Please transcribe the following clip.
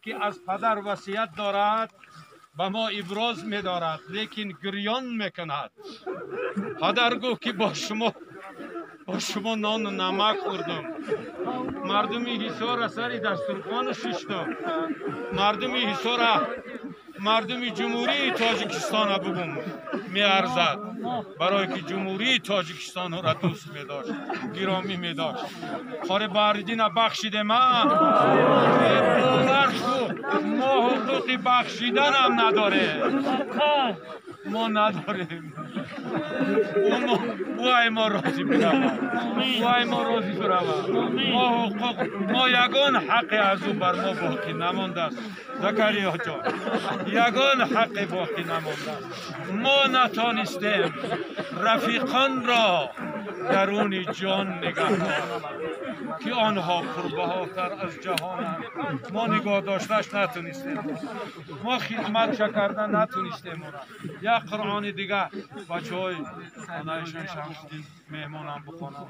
ки аз падар васият дорад, ба мо иброз медорад, лекин гирён мекунад. Падар гуфт ки бо шумо нону намак хӯрдам, мардуми Ҳисора сари дастурхон шиштам, мардуми Ҳисора, мардуми Ҷумҳурии Тоҷикистона бугум меарзад, барое ки Ҷумҳурии Тоҷикистонро дӯст медошт, гиромӣ медошт. Қори Баҳриддина бахшидем, а? Бовар ку, мо ҳуқуқи бахшиданам надорем, мо надорем. Ӯ ай мо розӣ биравад, ӯ ай мо розӣ биравад. Мо ҳуқуқ, мо ягон ҳаққе аз ӯ бар мо боқӣ намондааст. Закариё ҷон, ягон ҳаққе боқӣ намондааст. Мо натонистем рафиқонро даруни ҷон нигаҳ дорем, ки онҳо пурбаҳотар аз ҷаҳонанд. Мо нигоҳ дошташ натонистем, мо хидматша карда натонистем. Як қуръони дига бачаҳои хонаишон Шамсиддин меҳмонам бихонам.